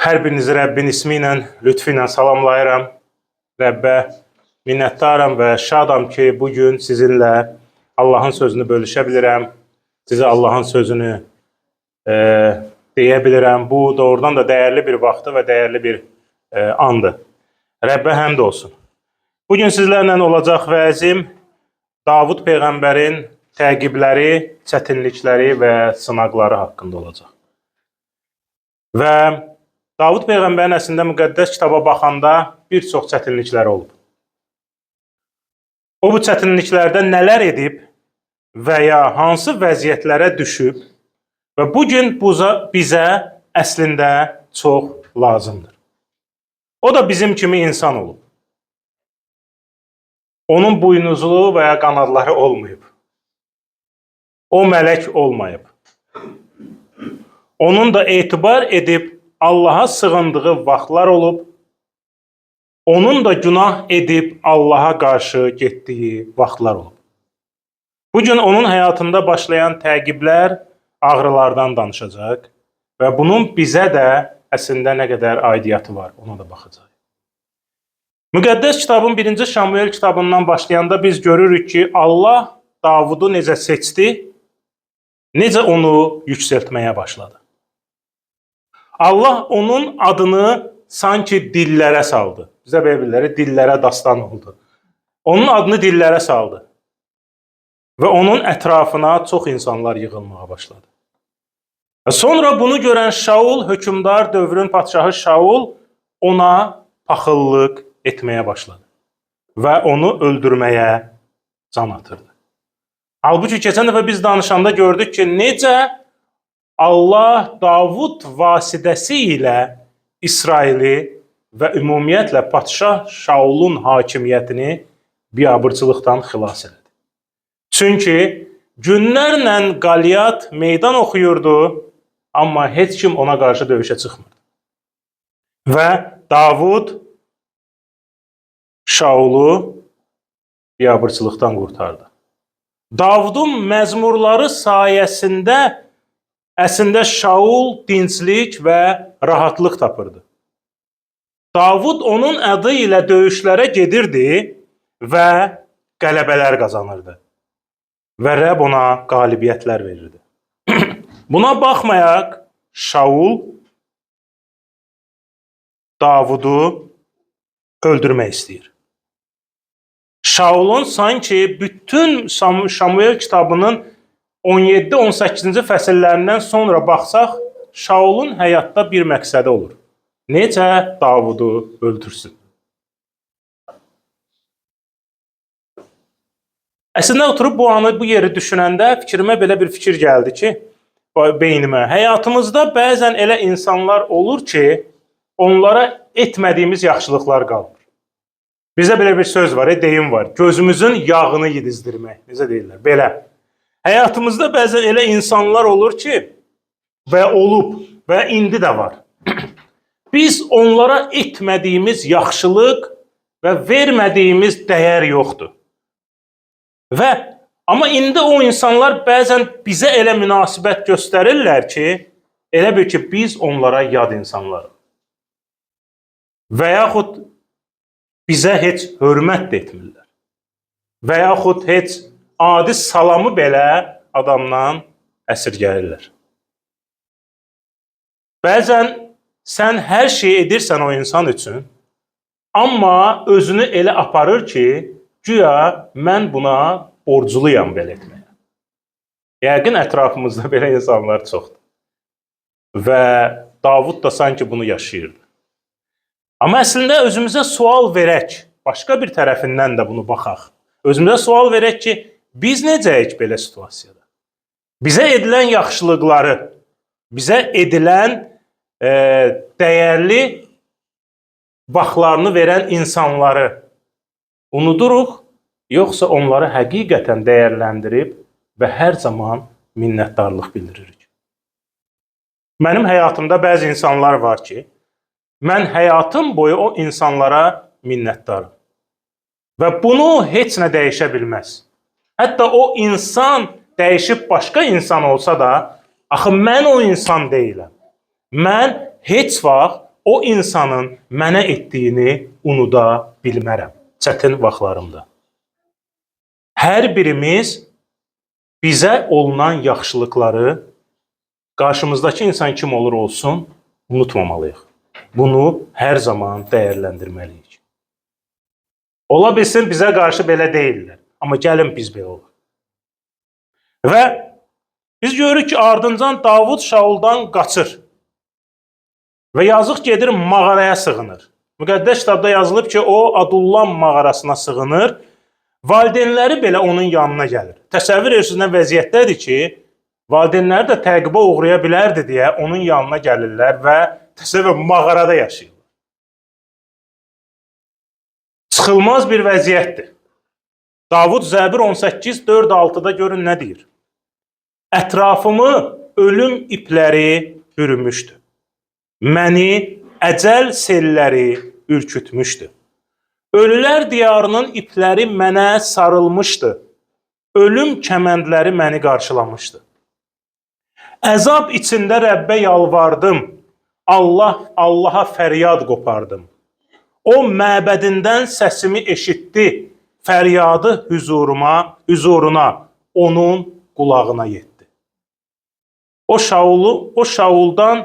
Hər birinizi Rəbbin ismi ilə, lütfü ilə salamlayıram. Rəbbə minnətdaram və şadam ki, bu gün sizinlə Allahın sözünü bölüşə bilirəm. Sizə Allahın sözünü deyə bilirəm. Bu doğrudan da dəyərli bir vaxtı və dəyərli bir andır. Rəbbə həmd olsun. Bu gün sizlərlə olacaq vəzim Davud peyğəmbərin təqibləri, çətinlikləri və sınaqları haqqında olacaq. Və Davud peyğəmbərin əslində müqəddəs kitaba baxanda bir çox çətinlikləri olub. O bu çətinliklərdə nələr edib və ya hansı vəziyyətlərə düşüb və bu gün bizə əslində çox lazımdır. O da bizim kimi insan olub. Onun buynuzlu və ya qanadları olmayıb. O mələk olmayıb. Onun da etibar edib Allaha sığındığı vaxtlar olub. Onun da günah edib Allaha qarşı getdiyi vaxtlar olub. Bu gün onun həyatında başlayan təqiblər, ağrılardan danışacaq və bunun bizə də əslində nə qədər aidiyyatı var, ona da baxacaq. Müqəddəs kitabın 1-ci Şamuel kitabından başlayanda biz görürük ki, Allah Davudu necə seçdi, necə onu yüksəltməyə başladı. Allah onun adını sanki dillərə saldı. Bizə belə bilirlər, dillərə dastan oldu. Onun adını dillərə saldı. Və onun ətrafına çox insanlar yığılmağa başladı. Və sonra bunu görən Şaul, hökmdar dövrün padşahı Şaul ona paxıllıq etməyə başladı və onu öldürməyə can atırdı. Halbuki keçən dəfə biz danışanda gördük ki, necə Allah Davud vasitəsi ilə İsraili və ümumiyyətlə padşah Şaulun hakimiyyətini biabırçılıqdan xilas elədi. Çünki günlərlə Qaliat meydan oxuyurdu, amma heç kim ona qarşı döyüşə çıxmırdı. Və Davud Şaulu biabırçılıqdan qurtardı. Davudun məzmurları sayəsində əslində Şaul dinclik və rahatlıq tapırdı. Davud onun adı ilə döyüşlərə gedirdi və qələbələr qazanırdı. Və Rəbb ona qalibiyyətlər verirdi. Buna baxmayaraq Şaul Davudu öldürmək istəyir. Şaulun sanki bütün Şamuel kitabının 17-18-ci fəsillərindən sonra baxsaq, Şaulun həyatda bir məqsədi olur. Necə Davudu öldürsün? Əslində oturub bu anı, bu yeri düşünəndə fikrimə belə bir fikir gəldi ki, beynimə. Həyatımızda bəzən elə insanlar olur ki, onlara etmədiyimiz yaxşılıqlar qalmır. Bizdə belə bir söz var, deyim var. Gözümüzün yağını yedizdirmək. Necə deyirlər? Belə. Həyatımızda bəzən elə insanlar olur ki, və olub və indi də var. Biz onlara etmədiyimiz yaxşılıq və vermədiyimiz dəyər yoxdur. Və amma indi o insanlar bəzən bizə elə münasibət göstərirlər ki, elə bil ki, biz onlara yad insanlarıq. Və yaxud bizə heç hörmət də etmirlər. Və yaxud heç adi salamı belə adamdan əsirgəyirlər. Bəzən sən hər şeyi edirsən o insan üçün, amma özünü elə aparır ki, güya mən buna borcluyam belə etməyə. Yəqin ətrafımızda belə insanlar çoxdur. Və Davud da sanki bunu yaşayırdı. Amma əslində özümüzə sual verək, başqa bir tərəfindən də bunu baxaq. Özümüzə sual verək ki, biz necəyik belə situasiyada? Bizə edilən yaxşılıqları, bizə edilən dəyərli vaxtlarını verən insanları unuduruq, yoxsa onları həqiqətən dəyərləndirib və hər zaman minnətdarlıq bildiririk? Mənim həyatımda bəzi insanlar var ki, mən həyatım boyu o insanlara minnətdarım. Və bunu heç nə dəyişə bilməz. Hətta o insan dəyişib başqa insan olsa da, axı mən o insan deyiləm. Mən heç vaxt o insanın mənə etdiyini unuda bilmərəm çətin vaxtlarımda. Hər birimiz bizə olunan yaxşılıqları qarşımızdakı insan kim olur olsun unutmamalıyıq. Bunu hər zaman dəyərləndirməliyik. Ola bilsin bizə qarşı belə deyillər, amma gəlin biz belə olaq. Və biz görürük ki, ardıncan Davud Şauldan qaçır. Və yazıq gedir mağaraya sığınır. Müqəddəs kitabda yazılıb ki, o Adullam mağarasına sığınır. Valideynləri belə onun yanına gəlir. Təsəvvür edirsiniz nə vəziyyətdədir ki, valideynləri də təqibə uğraya bilərdi deyə onun yanına gəlirlər və təsəvvür mağarada yaşayırlar. Çıxılmaz bir vəziyyətdir. Davud Zəbur 18 4-6-da görün nə deyir? Ətrafımı ölüm ipləri bürümüşdü. Məni əcəl selləri ürkütmüşdü. Ölülər diyarının ipləri mənə sarılmışdı. Ölüm kəməndləri məni qarşılamışdı. Əzab içində Rəbbə yalvardım. Allaha fəryad qopardım. O məbədindən səsimi eşitdi. Fəryadı hüzuruna, onun qulağına yetdi. O Şauldan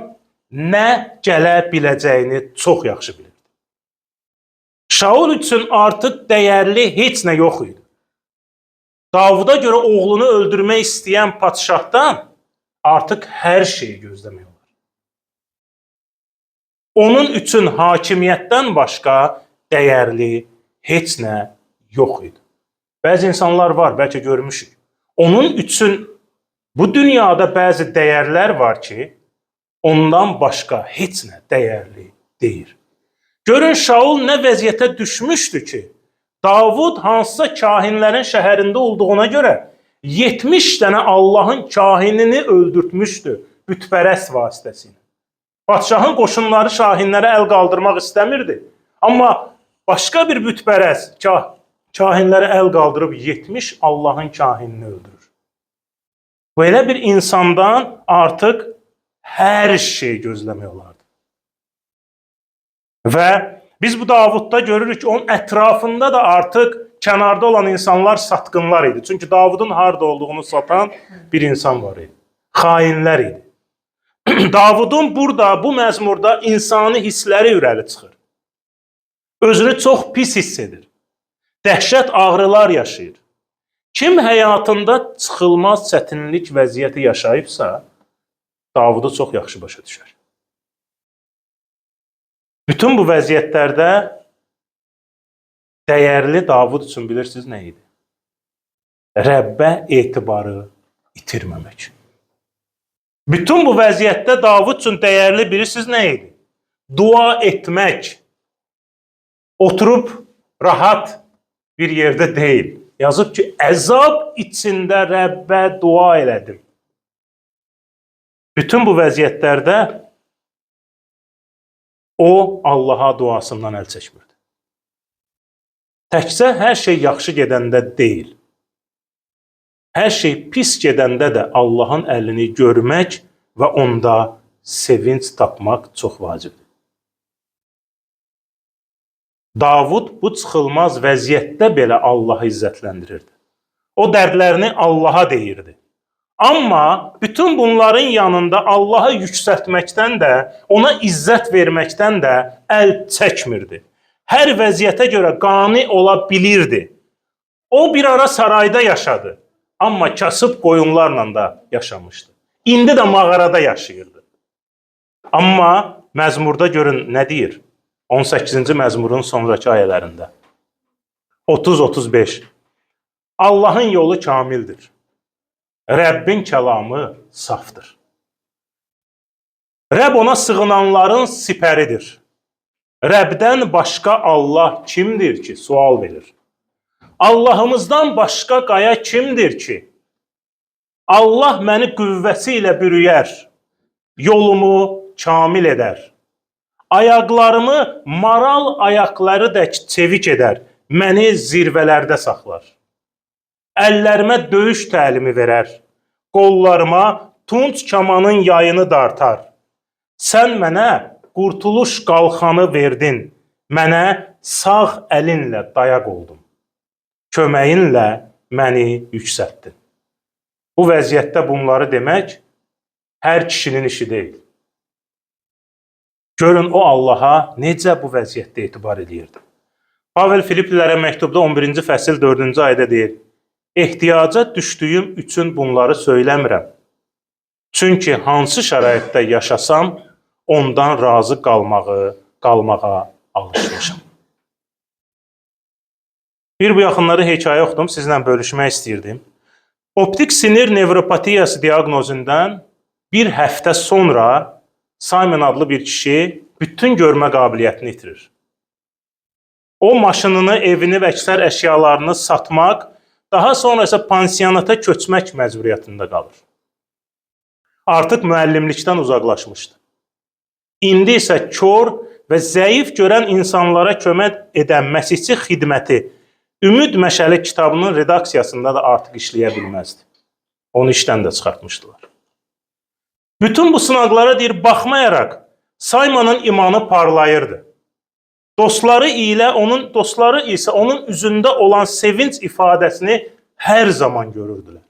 nə gələ biləcəyini çox yaxşı bilirdi. Şaul üçün artıq dəyərli heç nə yox idi. Davuda görə oğlunu öldürmək istəyən padşahdan artıq hər şeyi gözləmək olar. Onun üçün hakimiyyətdən başqa dəyərli heç nə yox idi. Bəzi insanlar var, bəlkə görmüşük. Onun üçün bu dünyada bəzi dəyərlər var ki, ondan başqa heç nə dəyərli deyil. Görün Şaul nə vəziyyətə düşmüşdü ki, Davud hansısa kahinlərin şəhərində olduğuna görə 70 dənə Allahın kahinini öldürtmüşdü bütpərəst vasitəsilə. Padşahın qoşunları şahinlərə əl qaldırmaq istəmirdi. Amma başqa bir bütpərəst kahinlərə əl qaldırıb 70 Allahın kahinini öldürür. Belə bir insandan artıq hər şey gözləmək olardı. Və biz bu Davudda görürük ki, onun ətrafında da artıq kənarda olan insanlar satqınlar idi. Çünki Davudun harda olduğunu satan bir insan var idi. Xainlər idi. Davudun burada, bu məzmurda insani hissləri irəli çıxır. Özünü çox pis hiss edir. Dəhşət ağrılar yaşayır. Kim həyatında çıxılmaz çətinlik vəziyyəti yaşayıbsa, Davudu çox yaxşı başa düşər. Bütün bu vəziyyətlərdə dəyərli Davud üçün bilirsiniz nə idi? Rəbbə etibarı itirməmək. Bütün bu vəziyyətdə Davud üçün dəyərli bilirsiniz nə idi? Dua etmək. Oturub rahat bir yerdə deyil. Yazıb ki, əzab içində Rəbbə dua elədim. Bütün bu vəziyyətlərdə o Allaha duasından əl çəkmirdi. Təkcə hər şey yaxşı gedəndə deyil. Hər şey pis gedəndə də Allahın əlini görmək və onda sevinç tapmaq çox vacibdir. Davud bu çıxılmaz vəziyyətdə belə Allahı izzətləndirirdi. O dərdlərini Allaha deyirdi. Amma bütün bunların yanında Allahı yüksəltməkdən də, ona izzət verməkdən də əl çəkmirdi. Hər vəziyyətə görə qane ola bilirdi. O bir ara sarayda yaşadı, amma kasıb qoyunlarla da yaşamışdı. İndi də mağarada yaşayırdı. Amma məzmurda görün nə deyir? 18-ci məzmurun sonrakı ayələrində. 30-35. Allahın yolu kamildir. Rəbbin kəlamı safdır. Rəbb ona sığınanların sipəridir. Rəbdən başqa Allah kimdir ki? Sual verir. Allahımızdan başqa qaya kimdir ki? Allah məni qüvvəsi ilə bürüyər, yolumu kamil edər. Ayaqlarımı maral ayaqları dək çevik edər, məni zirvələrdə saxlar. Əllərimə döyüş təlimi verər, qollarıma tunc kamanın yayını dartar. Sən mənə qurtuluş qalxanı verdin. Mənə sağ əlinlə dayaq oldun. Köməyinlə məni yüksəltdin. Bu vəziyyətdə bunları demək hər kişinin işi deyil. Görün o Allaha necə bu vəziyyətdə etibar eləyirdi. Pavel Filiplilərə məktubda 11-ci fəsil 4-cü ayədə deyir: Ehtiyaca düşdüyüm üçün bunları söyləmirəm. Çünki hansı şəraitdə yaşasam, ondan razı qalmağa alışmışam. Bir bu yaxınları hekayə oxudum, sizlə bölüşmək istəyirdim. Optik sinir nevropatiyası diaqnozindən bir həftə sonra Simon adlı bir kişi bütün görmə qabiliyyətini itirir. O maşınını, evini və əksər əşyalarını satmaq, daha sonra isə pansionata köçmək məcburiyyətində qalır. Artıq müəllimlikdən uzaqlaşmışdı. İndi isə kor və zəif görən insanlara kömək edən məsihçi xidməti Ümid Məşəli kitabının redaksiyasında da artıq işləyə bilməzdi. Onu işdən də çıxartmışdılar. Bütün bu sınaqlara deyir baxmayaraq Simonun imanı parlayırdı. Dostları isə onun üzündə olan sevinc ifadəsini hər zaman görürdülər.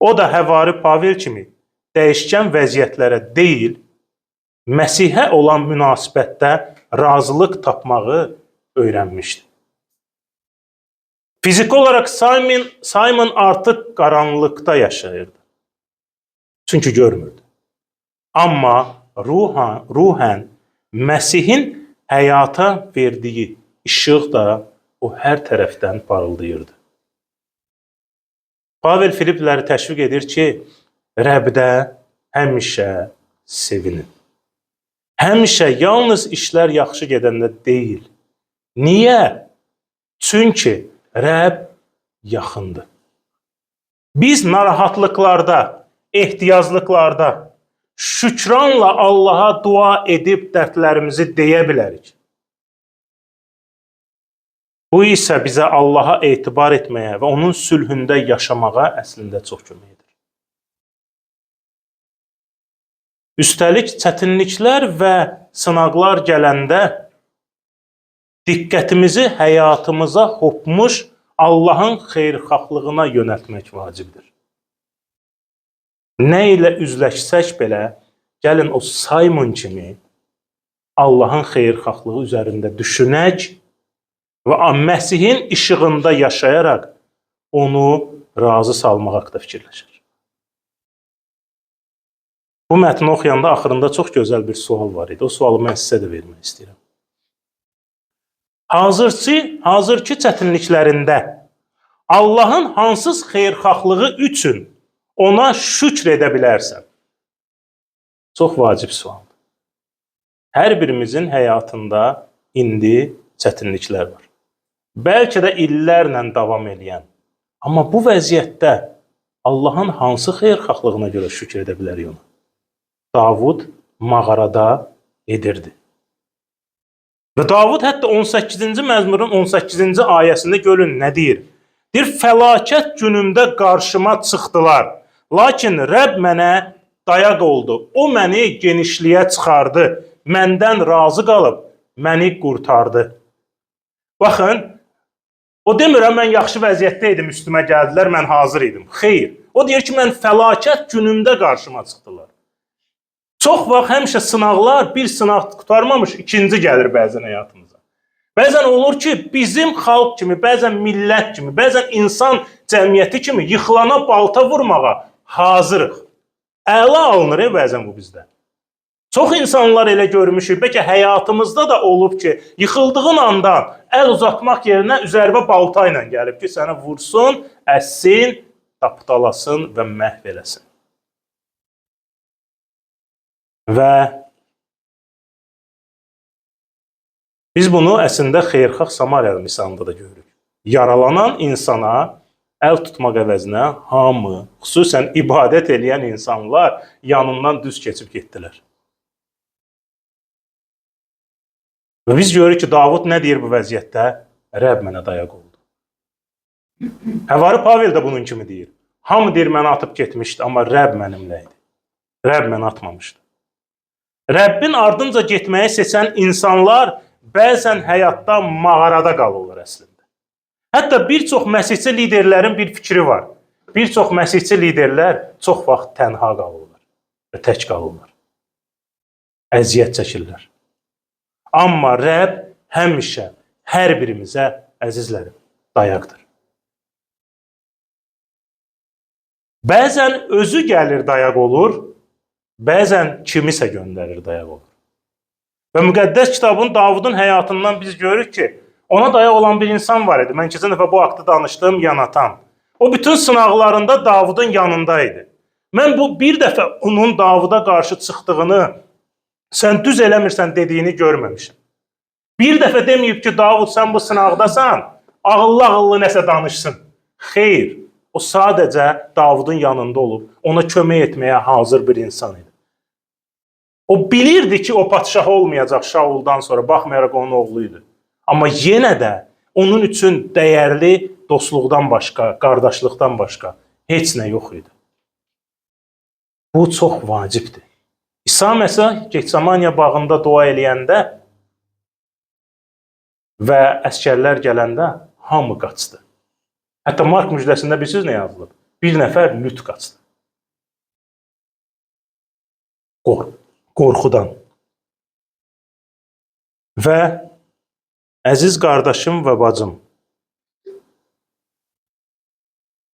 O da həvari Pavel kimi dəyişkən vəziyyətlərə deyil, Məsihə olan münasibətdə razılıq tapmağı öyrənmişdi. Fiziki olaraq Simon artıq qaranlıqda yaşayırdı. Çünki görmürdü. Amma ruhən Məsihin həyata verdiyi işıq da o hər tərəfdən parıldayırdı. Pavel Filipliləri təşviq edir ki, Rəbdə həmişə sevinin. Həmişə yalnız işlər yaxşı gedəndə deyil. Niyə? Çünki Rəbb yaxındır. Biz narahatlıqlarda, ehtiyazlıqlarda şükranla Allaha dua edib dərdlərimizi deyə bilərik. Bu isə bizə Allaha etibar etməyə və onun sülhündə yaşamağa əslində çox kömək edir. Üstəlik, çətinliklər və sınaqlar gələndə diqqətimizi həyatımıza hopmuş Allahın xeyirxahlığına yönəltmək vacibdir. Nə ilə üzləşsək belə, gəlin o Simon kimi Allahın xeyirxahlığı üzərində düşünək və Məsihin işığında yaşayaraq onu razı salmaq haqda fikirləşək. Bu mətni oxuyanda axırında çox gözəl bir sual var idi. O sualı mən sizə də vermək istəyirəm. Hazırki çətinliklərində Allahın hansız xeyirxahlığı üçün ona şükr edə bilərsən? Çox vacib sualdır. Hər birimizin həyatında indi çətinliklər var. Bəlkə də illərlə davam eləyən. Amma bu vəziyyətdə Allahın hansı xeyirxahlığına görə şükr edə bilərik ona? Davud mağarada edirdi. Və Davud hətta 18-ci məzmurun 18-ci ayəsində görün nə deyir? Deyir, fəlakət günümdə qarşıma çıxdılar. Lakin Rəbb mənə dayaq oldu. O məni genişliyə çıxardı. Məndən razı qalıb məni qurtardı. Baxın, o demir, mən yaxşı vəziyyətdə idim, üstümə gəldilər, mən hazır idim. Xeyr, o deyir ki, mən fəlakət günümdə qarşıma çıxdılar. Çox vaxt həmişə sınaqlar, bir sınaq qurtarmamış, ikinci gəlir bəzən həyatımıza. Bəzən olur ki, bizim xalq kimi, bəzən millət kimi, bəzən insan cəmiyyəti kimi yıxılana balta vurmağa hazırıq. Əla alınır bəzən bu bizdə. Çox insanlar elə görmüşük, bəlkə həyatımızda da olub ki, yıxıldığın andan əl uzatmaq yerinə üzərvə balta ilə gəlib ki, sənə vursun, əssin, tapdalasın və məhv eləsin. Və biz bunu əslində xeyirxah Samariyalı misalında da görürük. Yaralanan insana əl tutmaq əvəzinə hamı, xüsusən ibadət eləyən insanlar yanından düz keçib getdilər. Və biz görürük ki, Davud nə deyir bu vəziyyətdə? Rəbb mənə dayaq oldu. Həvari Pavel də bunun kimi deyir. Hamı deyir, məni atıb getmişdi, amma Rəbb mənimlə idi. Rəbb məni atmamışdı. Rəbbin ardınca getməyi seçən insanlar bəzən həyatda mağarada qalırlar əslində. Hətta bir çox məsihçi liderlərin bir fikri var. Bir çox məsihçi liderlər çox vaxt tənha qalırlar və tək qalırlar. Əziyyət çəkirlər. Amma Rəbb həmişə hər birimizə, əzizlərim, dayaqdır. Bəzən özü gəlir dayaq olur, bəzən kimisə göndərir dayaq olur. Və müqəddəs kitabın Davudun həyatından biz görürük ki, ona dayaq olan bir insan var idi. Mən keçən dəfə bu haqda danışdım, Yanatan. O bütün sınaqlarında Davudun yanında idi. Mən bu bir dəfə onun Davuda qarşı çıxdığını, sən düz eləmirsən dediyini görməmişəm. Bir dəfə deməyib ki, Davud sən bu sınaqdasan, ağıllı-ağıllı nəsə danışsın. Xeyr, o sadəcə Davudun yanında olub, ona kömək etməyə hazır bir insan idi. O bilirdi ki, o padşah olmayacaq Şauldan sonra, baxmayaraq onun oğlu idi. Amma yenə də onun üçün dəyərli dostluqdan başqa, qardaşlıqdan başqa heç nə yox idi. Bu çox vacibdir. İsa Məsih Getsemaniya bağında dua eləyəndə və əsgərlər gələndə hamı qaçdı. Hətta Mark müjdəsində bilirsiniz nə yazılıb? Bir nəfər lüt qaçdı. Qorxudan. Və əziz qardaşım və bacım,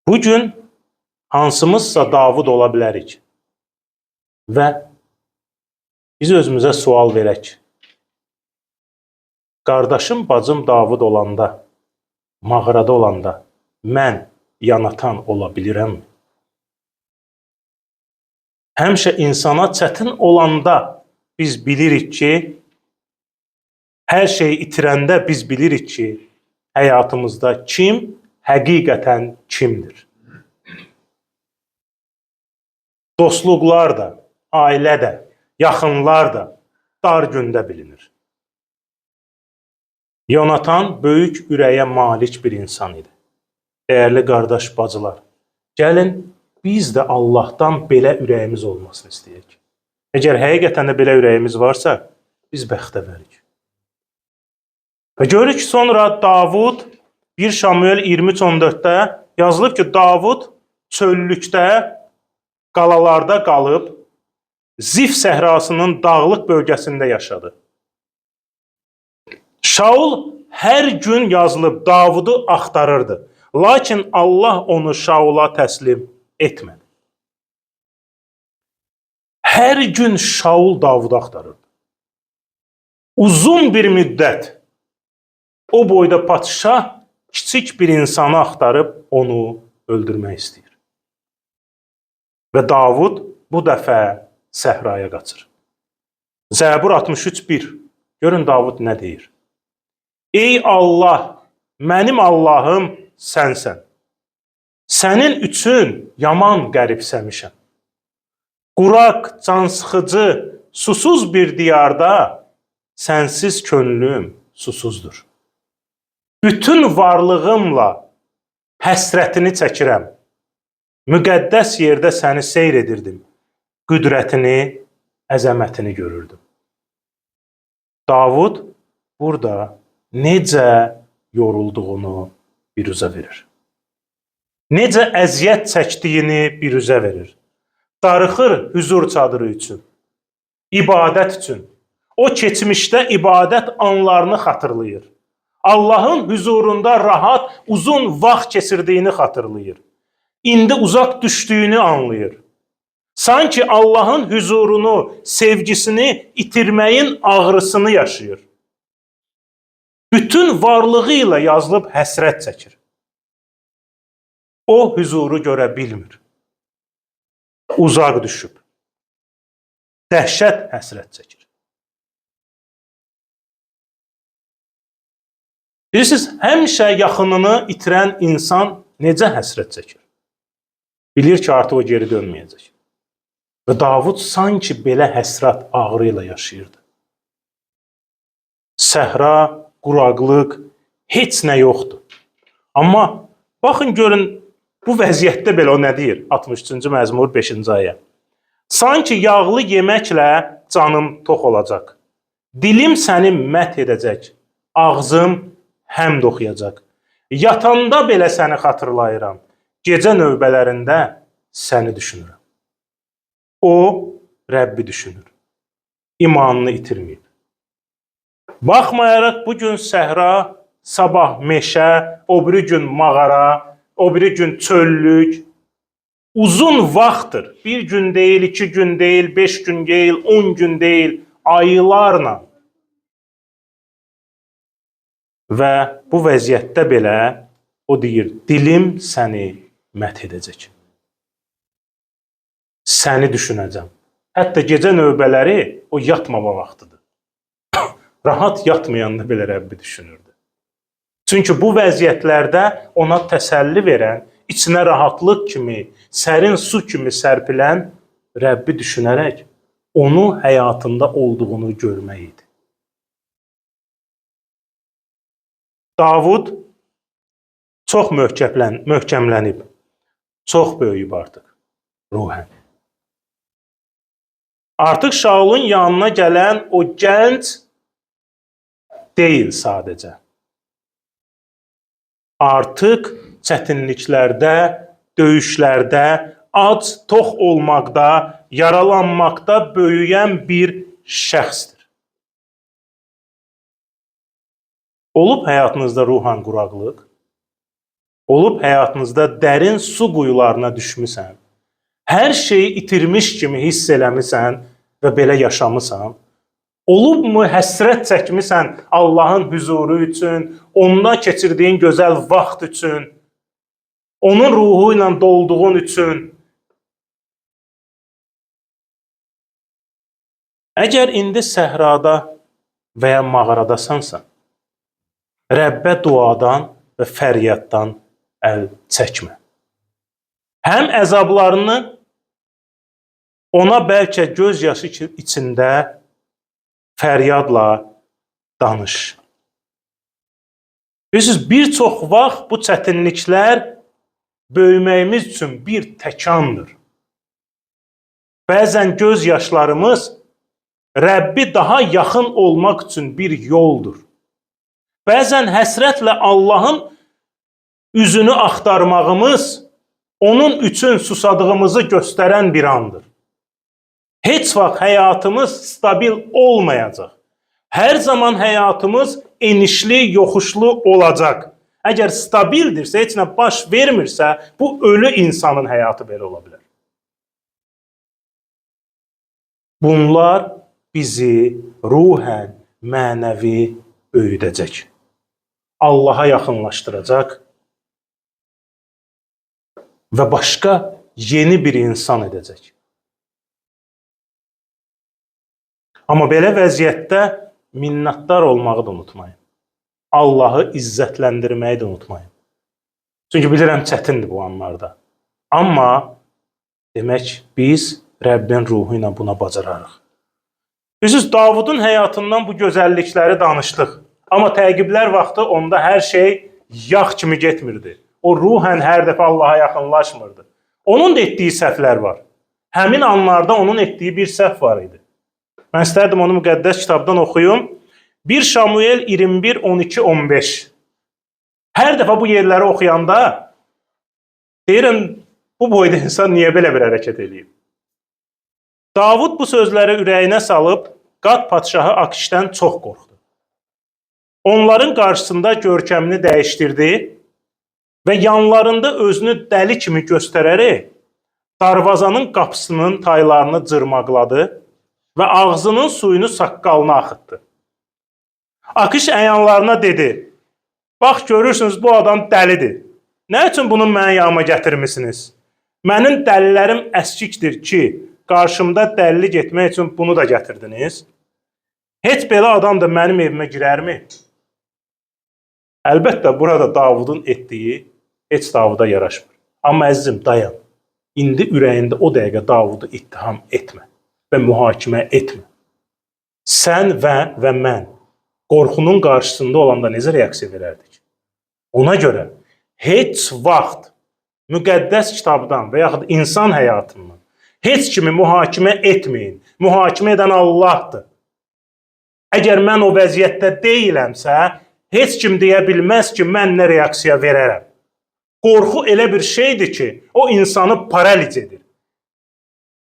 bu gün hansımızsa Davud ola bilərik və biz özümüzə sual verək. Qardaşım, bacım Davud olanda, mağarada olanda mən Yanatan ola bilirəmmi? Həmişə insana çətin olanda biz bilirik ki, hər şeyi itirəndə biz bilirik ki, həyatımızda kim həqiqətən kimdir? Dostluqlar da, ailə də, yaxınlar da dar gündə bilinir. Yonatan böyük ürəyə malik bir insan idi. Dəyərli qardaş, bacılar, gəlin biz də Allahdan belə ürəyimiz olmasını istəyək. Əgər həqiqətən də belə ürəyimiz varsa, biz bəxtəvərik. Və görürük ki, sonra Davud 1 Şamuel 23:14-də yazılıb ki, Davud çöllükdə, qalalarda qalıb, Zif səhrasının dağlıq bölgəsində yaşadı. Şaul hər gün yazılıb Davudu axtarırdı. Lakin Allah onu Şaula təslim etmədi. Hər gün Şaul Davudu axtarırdı. Uzun bir müddət o boyda padşah kiçik bir insanı axtarıb onu öldürmək istəyir. Və Davud bu dəfə səhraya qaçır. Zəbur 63:1. Görün Davud nə deyir? Ey Allah, mənim Allahım sənsən. Sənin üçün yaman qəribsəmişəm. Quraq, cansıxıcı, susuz bir diyarda sənsiz könlüm susuzdur. Bütün varlığımla həsrətini çəkirəm. Müqəddəs yerdə səni seyr edirdim. Qüdrətini, əzəmətini görürdüm. Davud burada necə yorulduğunu biruzə verir. Necə əziyyət çəkdiyini biruzə verir. Darıxır hüzur çadırı üçün, ibadət üçün. O keçmişdə ibadət anlarını xatırlayır. Allahın hüzurunda rahat, uzun vaxt keçirdiyini xatırlayır. İndi uzaq düşdüyünü anlayır. Sanki Allahın hüzurunu, sevgisini itirməyin ağrısını yaşayır. Bütün varlığı ilə yazılıb həsrət çəkir. O hüzuru görə bilmir. Uzaq düşüb. Dəhşət həsrət çəkir. Bilirsiniz, həmişə yaxınını itirən insan necə həsrət çəkir? Bilir ki, artıq o geri dönməyəcək. Və Davud sanki belə həsrət ağrı ilə yaşayırdı. Səhra, quraqlıq, heç nə yoxdur. Amma baxın görün bu vəziyyətdə belə o nə deyir? 63-cü məzmur 5-ci ayə. Sanki yağlı yeməklə canım tox olacaq. Dilim səni məth edəcək, ağzım həmd oxuyacaq. Yatanda belə səni xatırlayıram. Gecə növbələrində səni düşünürəm. O, Rəbbi düşünür. İmanını itirməyib. Baxmayaraq bu gün səhra, sabah meşə, o biri gün mağara, o biri gün çöllük, uzun vaxtdır. Bir gün deyil, 2 gün deyil, 5 gün deyil, 10 gün deyil, aylarla. Və bu vəziyyətdə belə o deyir, dilim səni məth edəcək. Səni düşünəcəm. Hətta gecə növbələri o yatmama vaxtıdır. Rahat yatmayanda belə Rəbbi düşünürdü. Çünki bu vəziyyətlərdə ona təsəlli verən, içinə rahatlıq kimi, sərin su kimi sərpilən Rəbbi düşünərək onu həyatında olduğunu görmək idi. Davud çox möhkəmlənib, çox böyüyüb artıq ruhən. Artıq Şaulun yanına gələn o gənc deyil sadəcə. Artıq çətinliklərdə, döyüşlərdə, ac, tox olmaqda, yaralanmaqda böyüyən bir şəxsdir. Olub həyatınızda ruhan quraqlıq, olub həyatınızda dərin su quyularına düşmüsən, hər şeyi itirmiş kimi hiss eləmisən və belə yaşamısan, olubmu həsrət çəkmisən Allahın hüzuru üçün, onunla keçirdiyin gözəl vaxt üçün, onun ruhu ilə dolduğun üçün? Əgər indi səhrada və ya mağaradasansa, Rəbbə duadan və fəryaddan əl çəkmə. Həm əzablarını ona bəlkə göz yaşı içində fəryadla danış. Bilirsiniz, bir çox vaxt bu çətinliklər böyüməyimiz üçün bir təkandır. Bəzən göz yaşlarımız Rəbbi daha yaxın olmaq üçün bir yoldur. Bəzən həsrətlə Allahın üzünü axtarmağımız onun üçün susadığımızı göstərən bir andır. Heç vaxt həyatımız stabil olmayacaq. Hər zaman həyatımız enişli, yoxuşlu olacaq. Əgər stabildirsə, heç nə baş vermirsə, bu ölü insanın həyatı belə ola bilər. Bunlar bizi ruhən, mənəvi böyüdəcək. Allaha yaxınlaşdıracaq və başqa yeni bir insan edəcək. Amma belə vəziyyətdə minnətdar olmağı da unutmayın. Allahı izzətləndirməyi də unutmayın. Çünki bilirəm çətindir bu anlarda. Amma demək biz Rəbbin ruhu ilə buna bacararıq. Bilirsiniz, Davudun həyatından bu gözəllikləri danışdıq. Amma təqiblər vaxtı onda hər şey yağ kimi getmirdi. O ruhən hər dəfə Allaha yaxınlaşmırdı. Onun da etdiyi səhvlər var. Həmin anlarda onun etdiyi bir səhv var idi. Mən istərdim onu müqəddəs kitabdan oxuyum. 1 Şamuel 21, 12, 15. Hər dəfə bu yerləri oxuyanda deyirəm, bu boyda insan niyə belə bir hərəkət eləyib? Davud bu sözləri ürəyinə salıb Qat padşahı Akişdən çox qorxdu. Onların qarşısında görkəmini dəyişdirdi və yanlarında özünü dəli kimi göstərərək darvazanın qapısının taylarını cırmaqladı və ağzının suyunu saqqalına axıtdı. Akiş əyanlarına dedi, bax görürsünüz bu adam dəlidir. Nə üçün bunu mənim yanıma gətirmisiniz? Mənim dəlilərim əskikdir ki, qarşımda dəlilik etmək üçün bunu da gətirdiniz. Heç belə adam da mənim evimə girərmi? Əlbəttə, burada Davudun etdiyi heç Davuda yaraşmır. Amma əzizim, dayan. İndi ürəyində o dəqiqə Davudu ittiham etmə və mühakimə etmə. Sən və mən qorxunun qarşısında olanda necə reaksiya verərdik? Ona görə heç vaxt müqəddəs kitabdan və yaxud insan həyatından Heç kimi mühakimə etməyin. Mühakimə edən Allahdır. Əgər mən o vəziyyətdə deyiləmsə, heç kim deyə bilməz ki, mən nə reaksiya verərəm. Qorxu elə bir şeydir ki, o insanı paraliz edir.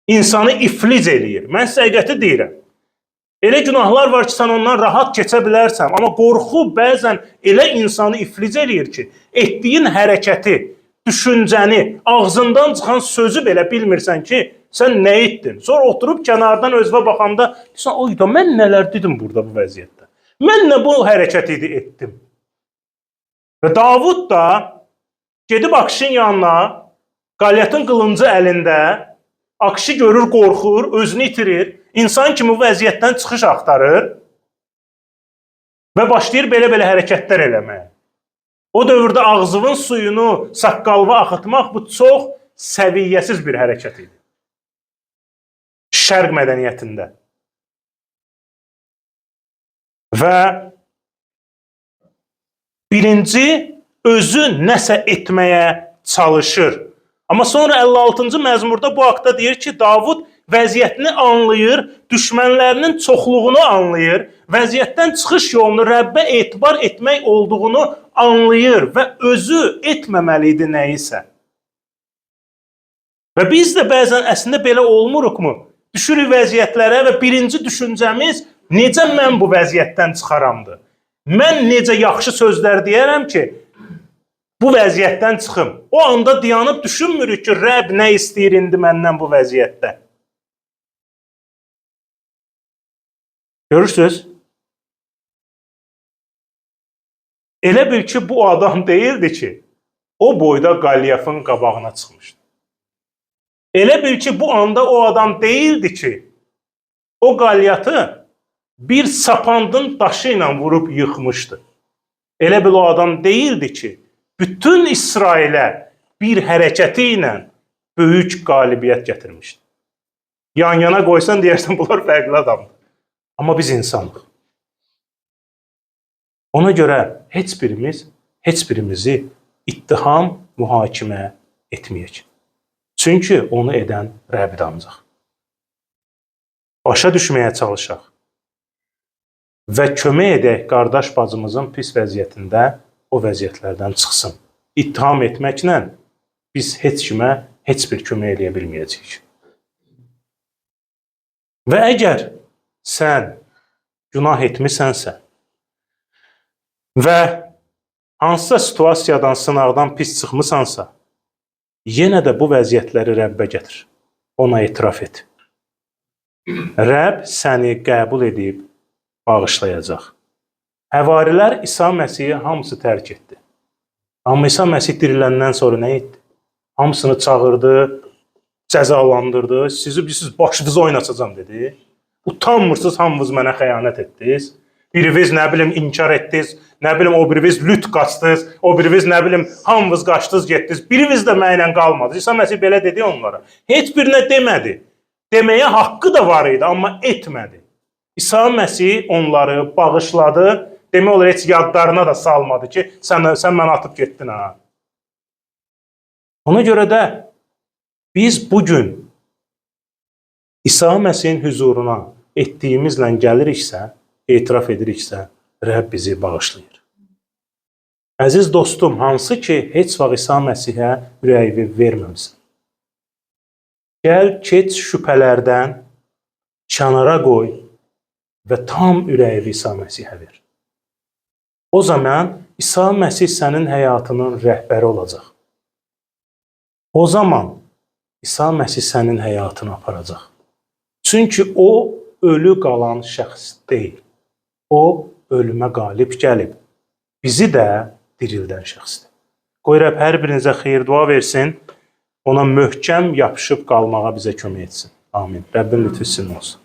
İnsanı iflic eləyir. Mən sizə həqiqəti deyirəm. Elə günahlar var ki, sən ondan rahat keçə bilərsən, amma qorxu bəzən elə insanı iflic eləyir ki, etdiyin hərəkəti, düşüncəni, ağzından çıxan sözü belə bilmirsən ki, sən nə etdin? Sonra oturub kənardan özünə baxanda deyirsən, oy da mən nələr dedim burada bu vəziyyətdə? Mən nə bu hərəkəti etdim? Və Davud da gedib Akşin yanına, Qalyatın qılıncı əlində, Akşi görür, qorxur, özünü itirir, insan kimi bu vəziyyətdən çıxış axtarır və başlayır belə-belə hərəkətlər eləməyə. O dövrdə ağzının suyunu saqqalva axıtmaq bu çox səviyyəsiz bir hərəkət idi. Şərq mədəniyyətində. Və birinci özü nəsə etməyə çalışır. Amma sonra 56-cı məzmurda bu haqda deyir ki, Davud vəziyyətini anlayır, düşmənlərinin çoxluğunu anlayır, vəziyyətdən çıxış yolunu Rəbbə etibar etmək olduğunu anlayır və özü etməməli idi nəyisə. Və biz də bəzən əslində belə olmuruqmu? Düşürük vəziyyətlərə və birinci düşüncəmiz necə mən bu vəziyyətdən çıxaramdır? Mən necə yaxşı sözlər deyərəm ki, bu vəziyyətdən çıxım. O anda dayanıb düşünmürük ki, Rəbb nə istəyir indi məndən bu vəziyyətdə. Görürsünüz? Elə bil ki, bu adam deyildi ki, o boyda Qalyafın qabağına çıxmışdı. Elə bil ki, bu anda o adam deyildi ki, o Qalyatı bir sapandın daşı ilə vurub yıxmışdı. Elə bil o adam deyildi ki, bütün İsrailə bir hərəkəti ilə böyük qalibiyyət gətirmişdi. Yan-yana qoysan deyərsən, bunlar fərqli adamdır. Amma biz insanıq. Ona görə heç birimiz, heç birimizi ittiham, mühakimə etməyək. Çünki onu edən Rəbdir ancaq. Başa düşməyə çalışaq və kömək edək qardaş bacımızın pis vəziyyətində o vəziyyətlərdən çıxsın. İttiham etməklə biz heç kimə heç bir kömək eləyə bilməyəcəyik. Və əgər sən günah etmisənsə və hansısa situasiyadan, sınaqdan pis çıxmısansa, yenə də bu vəziyyətləri Rəbbə gətir. Ona etiraf et. Rəbb səni qəbul edib bağışlayacaq. Həvarilər İsa Məsihi hamısı tərk etdi. Amma İsa Məsih diriləndən sonra nə etdi? Hamısını çağırdı, cəzalandırdı. Sizi siz başınızı oynatacağam dedi. Utanmırsınız, hamınız mənə xəyanət etdiniz. Biriniz nə bilim inkar etdiniz, nə bilim o biriniz lüt qaçdınız, o biriniz nə bilim hamınız qaçdınız, getdiniz. Biriniz də mənlə qalmadı. İsa Məsih belə dedi onlara. Heç birinə demədi. Deməyə haqqı da var idi, amma etmədi. İsa Məsih onları bağışladı. Demək olar heç yadlarına da salmadı ki, sən məni atıb getdin ha. Ona görə də biz bu gün İsa Məsihin hüzuruna etdiyimizlə gəliriksə, etiraf ediriksə, Rəbb bizi bağışlayır. Əziz dostum, hansı ki heç vaxt İsa Məsihə ürəyini verməmisən. Gəl, keç şübhələrdən kənara qoy və tam ürəyini İsa Məsihə ver. O zaman İsa Məsih sənin həyatının rəhbəri olacaq. O zaman İsa Məsih sənin həyatını aparacaq. Çünki o ölü qalan şəxs deyil. O ölümə qalib gəlib. Bizi də dirildən şəxsdir. Qoy Rəbb hər birinizə xeyir dua versin. Ona möhkəm yapışıb qalmağa bizə kömək etsin. Amin. Rəbbin lütfü sizinlə olsun.